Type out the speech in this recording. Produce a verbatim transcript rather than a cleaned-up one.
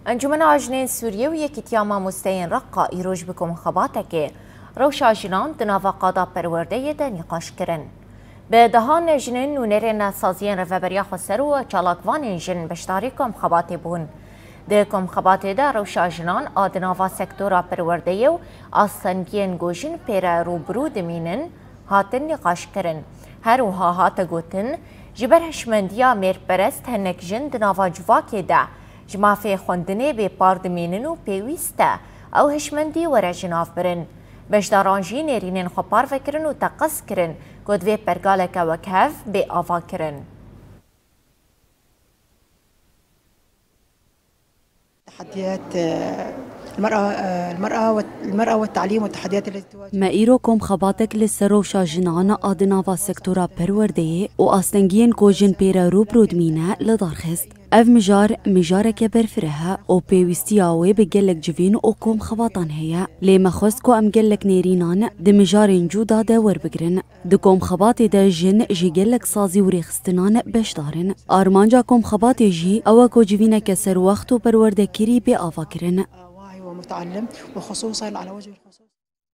Encûmena Jinên Sûriyê û Yekîtiya Mamosteyên Reqa îroj bi komxebatekê rewşa jinan di nava qada perwerdeyê de nîqaş kirin. Bi dehan jinên nûnerên saziyên Rêveberiya Xweser û çalakvanên jin beşdarî komxebatê bûn. Di komxebatê de rewşa jinan a di nava sektora perwerdeyê û astengiyên ku jin pê re rû bi rû dimînin, hatin nîqaşkirin. Her wiha hate gotin, ji ber hişmendiya mêrperest hinek jin di nava civakê de ji mafê xwendinê bê par dimînin û pêwîst e ew hişmendî were jinavbirin. Beşdaran jî nêrînên xwe parve kirin û teqez kirin ku divê pergaleke wekhev bê avakirin. تحديات، آه، المرأة، آه، المرأة والت-، المرأة والتعليم والتحديات التي تواجه. Me îro komxebatek li ser rewşa jinan a di nava sektora perwerdeyê û astengiyên ku jin pê re rû bi rû dimîne li dar xist. Ev mijar, mijareke berfireh e û pêwîstiya wê bi gelek civîn û komxebatan heye. Lê me xwest ku em gelek nêrînan di mijarên cuda de werbigirin. Di komxebatê de jin ji gelek sazî û rêxistinan beşdar in. Armanca komxebatê jî ew e ku civîneke serwext û perwerdekirî bê avakirin. واعي ومتعلم، وخصوصاً على وجه الخصوص.